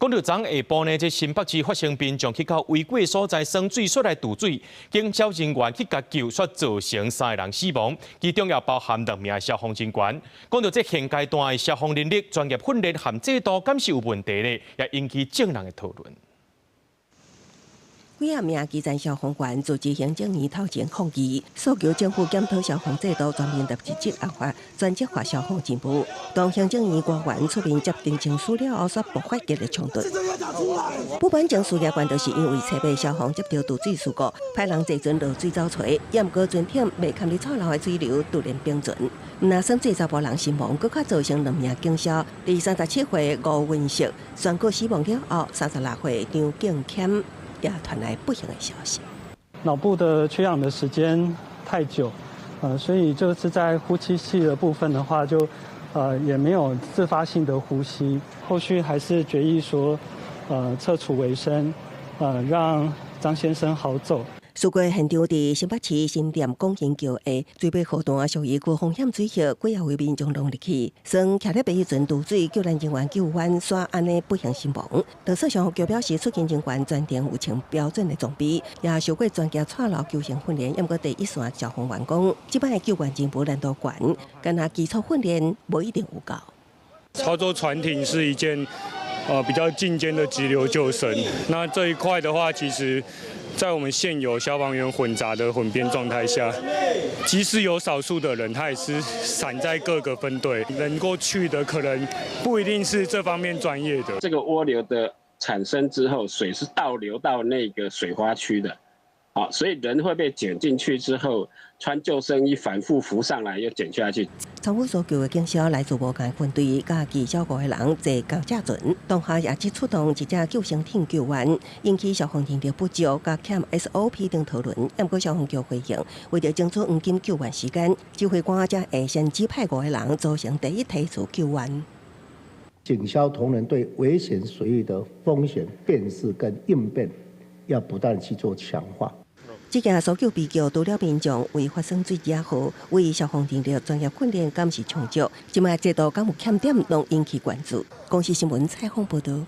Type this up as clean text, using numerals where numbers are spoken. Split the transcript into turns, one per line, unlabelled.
講到昨下晡呢，這新北市發生民眾去到違規所在耍水煞來墜水，警消人員去共救，煞造成三个人死亡，其中也包含兩名消防人員。講到這現階段的消防能力、專業訓練和制度，敢是有問題咧，也引起眾人的討論。
幾仔名基層消防員組織行政院頭前抗議，訴求政府檢討消防制度，全面立職職業化、專職化消防任務。當行政院官員出面接呈情書了後，煞爆發激烈衝突。不滿情緒也關都是因為台北消防接到墜水事故，派人坐船落水走揣，毋過船艇袂堪佇錯漏的水流突然崩船，毋但耍水查埔人身亡，閣較造成兩名警消佇37歲吳文石宣告死亡了後，36歲張敬謙也傳來不幸的消息。
腦部的缺氧的時間太久，所以就是在呼吸器的部分的話，就，也沒有自發性的呼吸。後續還是決議說，撤除維生，讓張先生好走。
事故現場佇新北市新店廣興橋下水尾河段屬於高風險水域，幾仔位民眾攏入去，耍徛咧白船渡水，救援人員救援，煞按呢不幸身亡。特色消防局表示，出勤人員全程有穿標準的裝備，也受過專家帶路救生訓練。毋過第一線消防員講，這擺的救援任務難度懸，干焦基礎訓練無一定有夠。
操作船艇是一件比較進階的急流救生，那這一塊的話，其實在我們現有消防員混雜的混編狀態下，即使有少數的人，他也是散在各個分隊，能夠去的可能不一定是這方面專業的。
這個渦流的產生之後，水是倒流到那個水花區的，好，所以人會被捲進去之後，穿救生衣反覆浮上來又捲下去。
參與搜救的警消來自無仝分隊，佮至少五個人坐仝隻船，當下也只出動一隻救生艇救援，引起消防人力不足、佮欠 SOP 等討論。毋過消防局回應，為著爭取黃金救援時間，指揮官才會先指派五個人組成第一梯次救援。
警消同仁對危險水域的風險辨識跟應變，要不斷去做強化。
這件搜救悲劇，除了民眾為發生水惹禍，為消防人力專業訓練敢是充足，這擺制度敢有欠點，攏引起關注。公視新聞採訪報導。